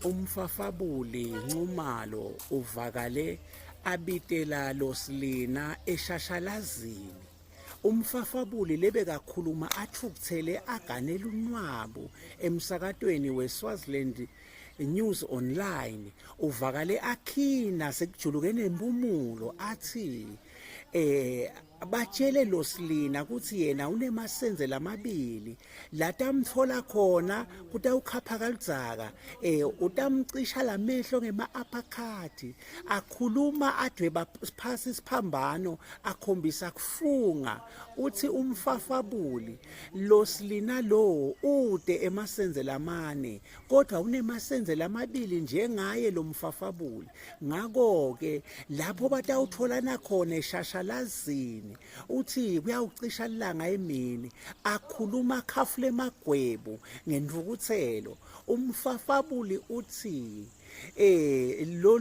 Umfafabuli Nxumalo uvakale abitela Losilina eshashalazini. Umfafabuli lebekakhuluma atfukutsele agane lunwabu emsakatweni weSwaziland News Online uvakale akhina sekujuluke nempumulo atsi eh batshele losilina kutsi yena unemasenze lamabili latamtfola khona kutawukhapha kaludzaka eh utamcisha lamehlo ngema uppercut akhuluma adweba phasi siphambano akhombisa kufunga uthi umfafabuli losilina lo ude emasenze lamane kodwa unemasenze lamabili njengaye lo mfafabuli ngakho-ke lapho batawutholana khona eshashalazini uthi kuyawucisha ilanga emini akhuluma akhafule emagwebu ngentfukuthelo umfafabuli uthi eh lo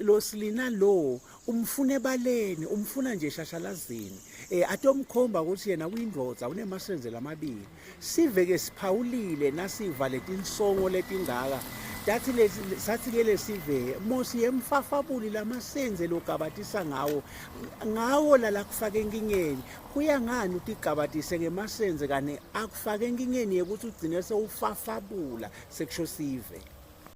losilina lo umfuna ebaleni umfuna nje shashalazini eh atomkhomba ukuthi yena uyindvodza unemasenze lamabili sive ke siphawulile nasiva letinsongo letingaka tathi lesi sathi ke lesive mosi yemfafabuli lamasenze logabatisa ngawo ngawo lala kufaka enkingeni kuya ngani utigabatise ngemasenze kani akufake enkingeni yekuthi ugcine sewufafabula sekusho sive.